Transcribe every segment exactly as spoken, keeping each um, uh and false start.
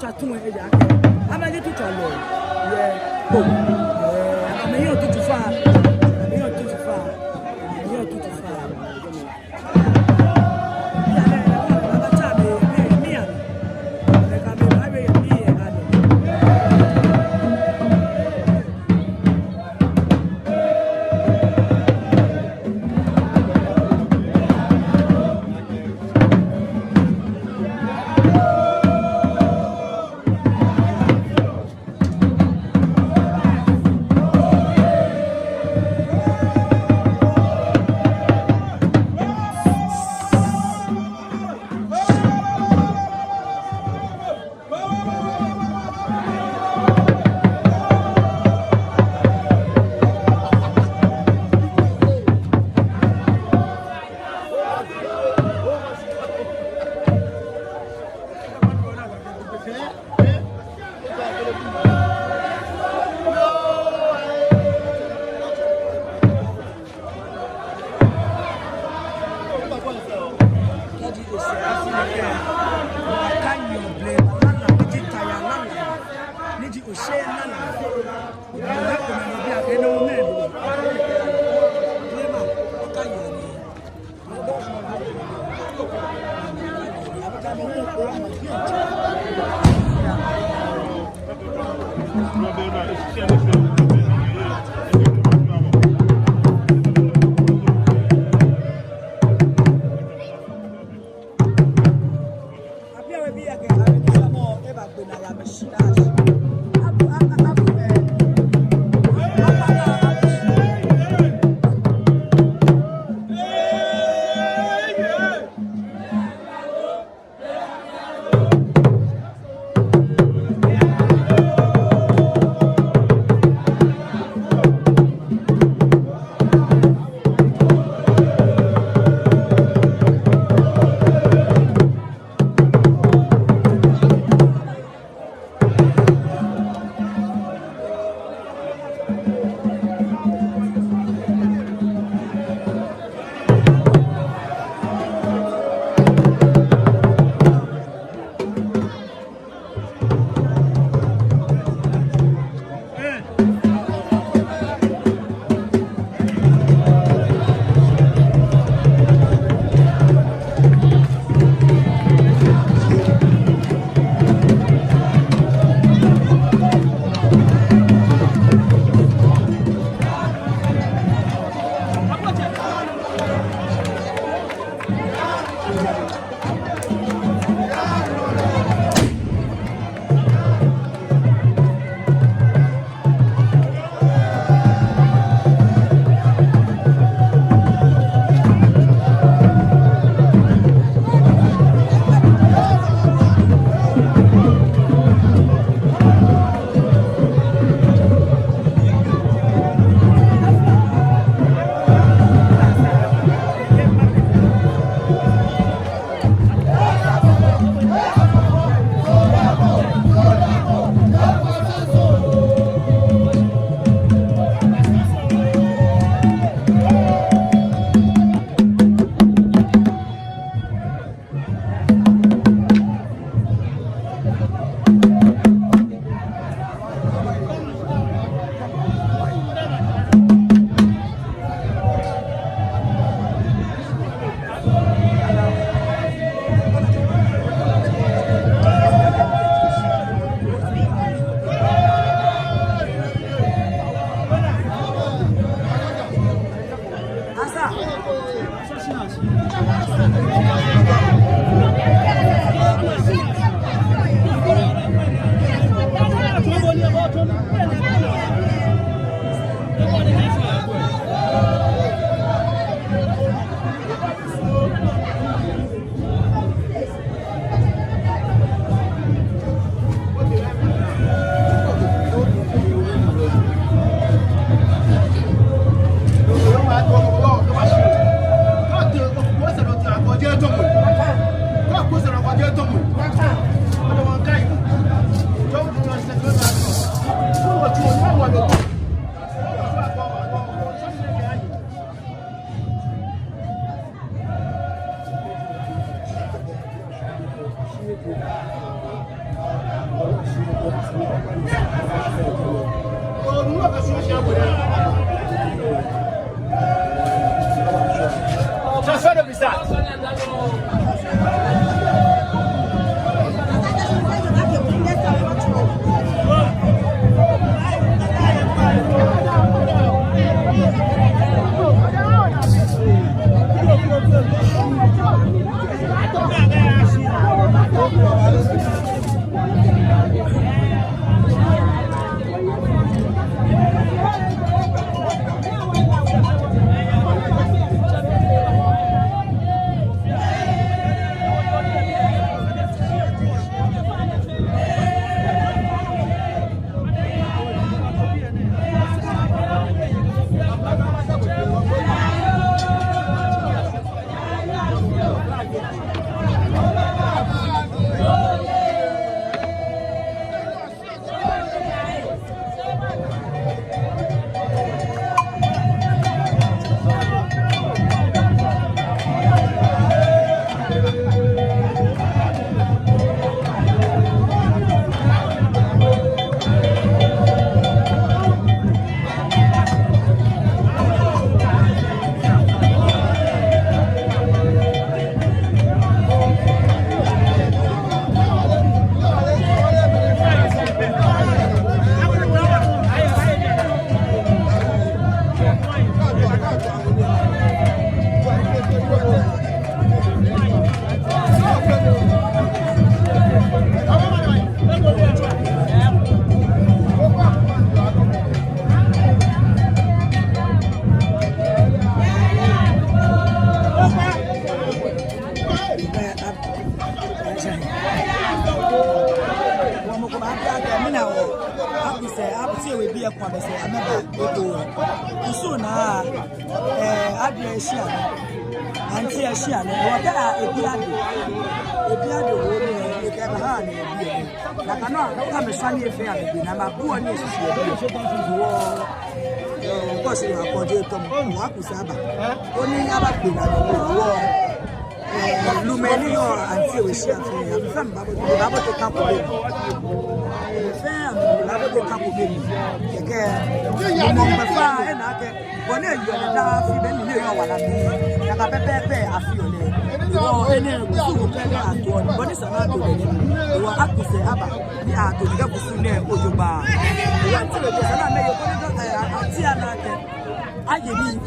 Tswa tu ŋwɛi ejaakɛ amɛji tutswalɔi. Yɛ, oo, yɛ, amɛyɛ tutu fa. Amɛyɛ tutu fa. Amɛyɛ tutu fa. Transfer the result. Wɔ mɔ ko baakɛɛ akɛ, mina wɔ. Akpe sɛɛ, akpe sɛɛ, ewebii lɛ kɔ amɛsɛɛ, amɛba eko. Kusum naa, eh, Ade lɛ shia nɛ. Auntie lɛ shia nɛ. Wɔkɛ ebi Ade. Ebi Ade wɔ ni, ekɛ ba ha ni ebi lɛ. Nakai nɔŋŋ, amɛsane lɛ fɛɛ amɛbi, ni amɛbu ni eshishi ebi lɛ. Wɔ, eh, kɔsi wɔ akɔje tɔmɔ. Wɔ akpe sɛɛ aba. Koni aba kpe naa wɔ. Lumɛi ni yɔɔ auntie lɛ shia fɛɛ, amɛ fɛɛ amɛbabote, amɛbabote ka kome mli. Amɛ fɛɛ amɛbabote ka kome mli. Kɛkɛ, mɔ mɔ mɔ fɛɛ ena akɛ, bɔ ni eyɔɔ lɛ daa afi, be mli ni eyɔɔ wala mli. Nakai pɛpɛɛpɛ afeɔ lɛ. Wɔ enɛ kusum ko pɛ ni ato, bɔ ni sa ni ato lɛ nɛ. Wɔ akpe sɛɛ aba, ni ato lɛ kusum nɛɛ jogbaŋŋ. Wɔ auntie lɛ, esa ni amɛye, koni dɔ, eh, auntie ana akɛ. Aye nii,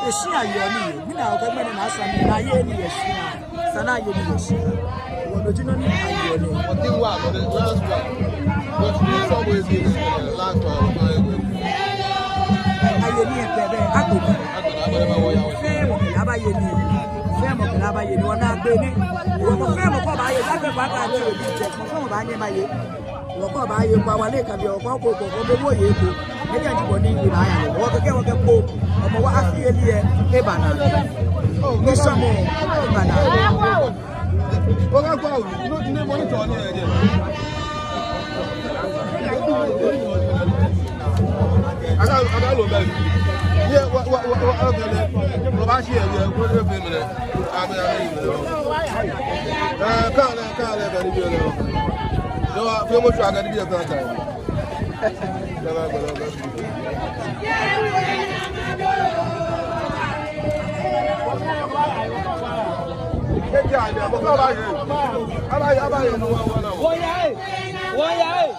eshia ayeɔ nii, mina okɛ mɛni na sa ni aye nii yɛ shia, sa ni aye nii yɛ shia. Wɔ no ji nɔ ni ayeɔ nii. Ɔti wa, but the last one. But this always is the last one. Aye nii yɛ pɛ bɛ, agbe nii. Agbe nii, agbe nii, ma wɔ ya wɔ. Fɛɛ mɔ kɛ lɛ abaye nii. Fɛɛ mɔ kɛ lɛ abaye nii. Wɔna agbe nii. Wɔ mɔ fɛɛ mɔ ko baaye, agbe ko aka ti obi jɛ. Mɔ fɛɛ mɔ baanyɛ abaye. Wɔ ko baaye ko, awale ka bi wɔ ko ko ko ko be wɔ ye ko. Ekɛ ji bɔ ni ebaaya lɛ. Wɔ kɛkɛ wɔ kɛ ko. Ɔmɔ wɔ afi eli lɛ eba naa. Ni sɔmɔ eba naa. Wɔ ka ko awu. No, no, mɔ ni tɔ ni yɛ. Aga, aga lo bɛ. Ye, wɔ, wɔ, wɔ, wɔ, wɔ bɛ. Wɔ baashi yɛ, yɛ, wɔ bɛ mɛnɛ. Amɛ, amɛ, amɛ. Eh, kaalɛ, kaalɛ, kaalɛ, kaalɛ. Yɔ, fɛɛ mɔ tsɔ akɛ nibii yɛ fɛɛ ata. Wɔya ee, wɔya ee.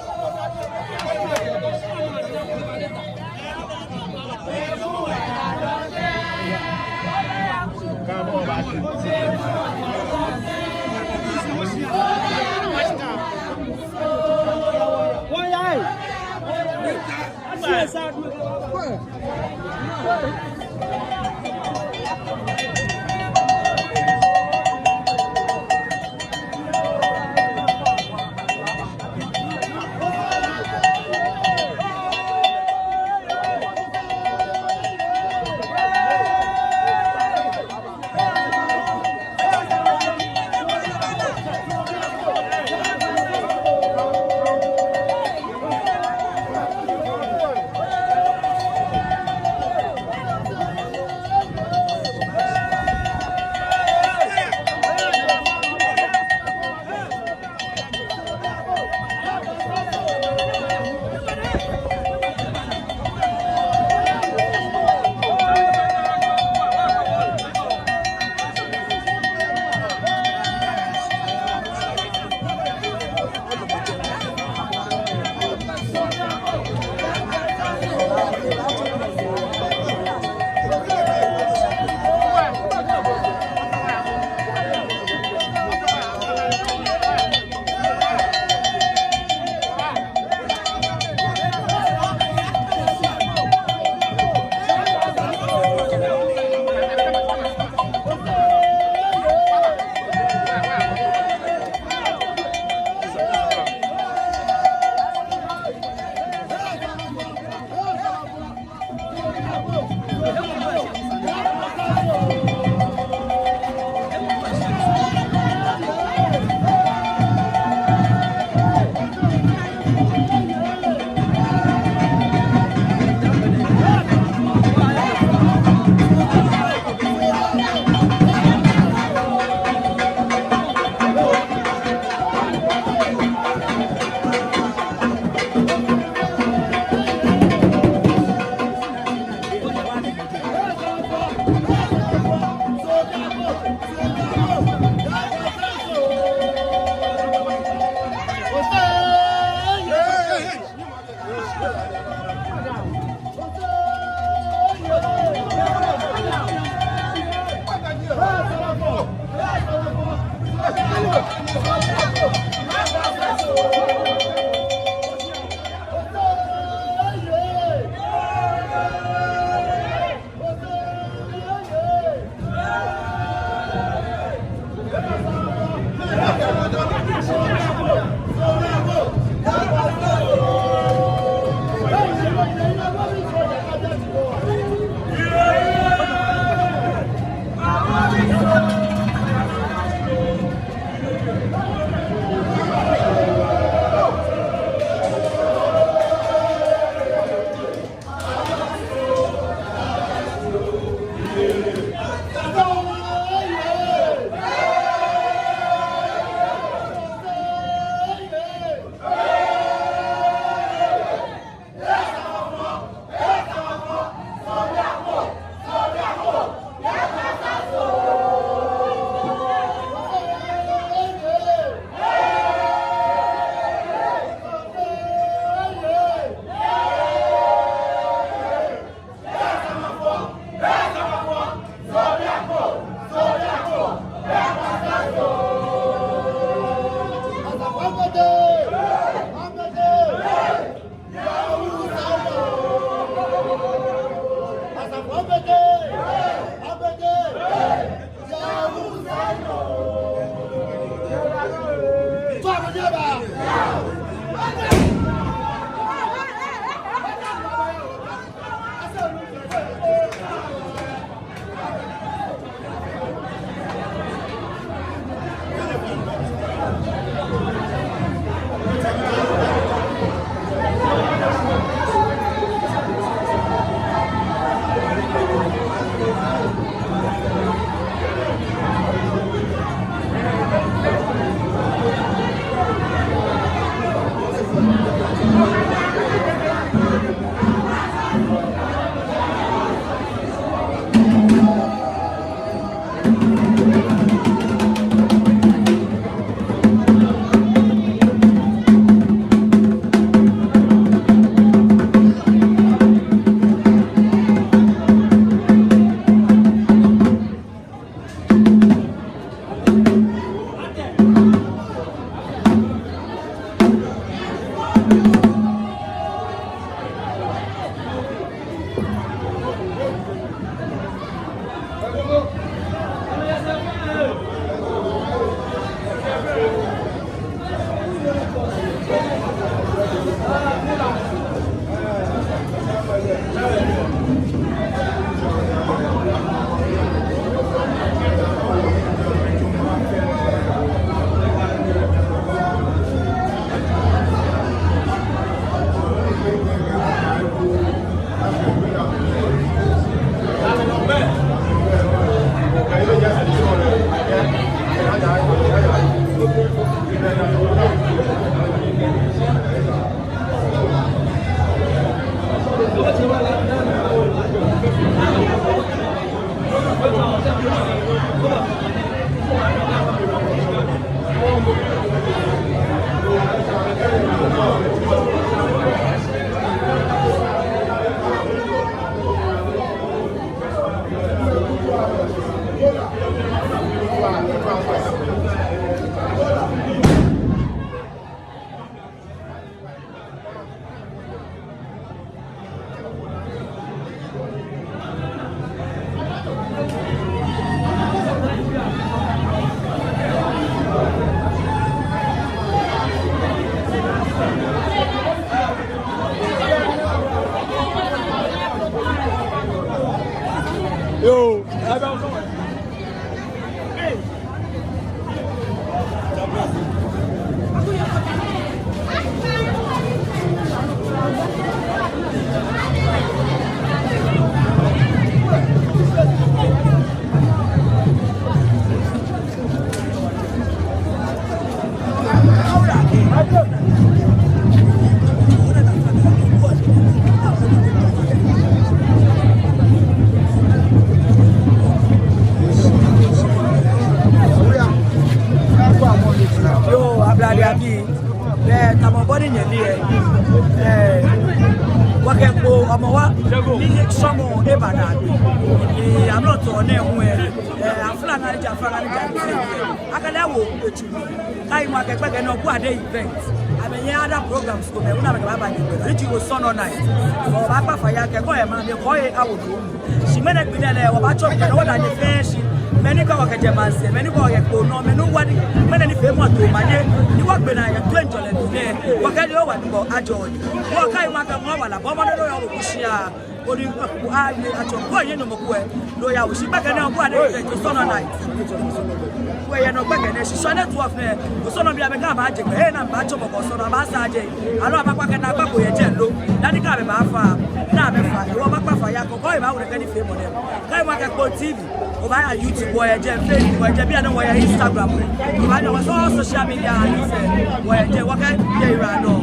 Yo. Yoo, Ablade abii, ɛɛ, tamɔ bɔ ni nyɛle lɛ, ɛɛ, wɔkɛ kpoo Hɔmɔwɔ ni sɔɔmɔ eba naagbee. Ɛɛ, amrɔ nɛɛ hu lɛ, ɛɛ, aflaŋa ni ja, aflaŋa ni ja, akɛ lɛ wo etsu. Kɛ ayi mɔ akɛ gbɛkɛ nɛɛ Ɔbuade event, amɛyɛ other programs komɛi, ona amɛkɛ baaba nɛɛ, which is Osɔnɔ night. Wɔbaakpa fai akɛ kɔ yɛ maŋ mli kɔ yɛ awo do. Shi ŋmɛnɛ gbi nɛɛ lɛ, wɔbaatsɔ gbɛ nɔ wɔda nyɛ fɛɛ shi. Mɛi ni kɛ wɔ kɛjɛ maŋsɛɛ, mɛi ni kɛ wɔ kɛ kpoo nɔ, mɛi ni wa ni, ŋmɛnɛ nifeemɔ to omanye, ni wɔgbe naa yɛ toiŋjɔlɛ mli nɛɛ, wɔkɛ lɛ wɔnukpa ajɔ. Wɔkɛ ayi mɔ akɛ ŋɔɔ wala, bɔ mɔ nɔ nɔ yɔɔ wɔ kushiaa. Odi, a, ni atsɔ, kɔ yɛ nyɔmɔ kɛ wɔ, lɛ oya wo shi gbɛkɛ nɛɛ Ɔbuade event, Osɔnɔ night. Kɛ oyɛ nɔ gbɛkɛ nɛɛ, shi Shwane twelve nɛɛ, Osɔnɔ bii amɛkɛ amɛje gbɛ, he ni amɛbaatsɔ mɔ ko Osɔnɔ, amɛbaasaa jɛi. Aloo abaakpa kɛ naagba ko yɛ jɛi lo. Dani kɛ amɛbaafa, ni amɛfa, wɔbaakpa fai akɛ kɔ yɛ baawo nɛkɛ nifeemɔ nɛɛ. Kɛ ayi mɔ akɛ Kpone T V, obaaya YouTube, wɔyɛ jɛi, Facebook, wɔyɛ jɛi, bianɛ wɔyɛ Instagram. Obaanyɛ wɔ sɔɔ social media handles, wɔyɛ jɛi, wɔkɛ nyɛ yira nɔ.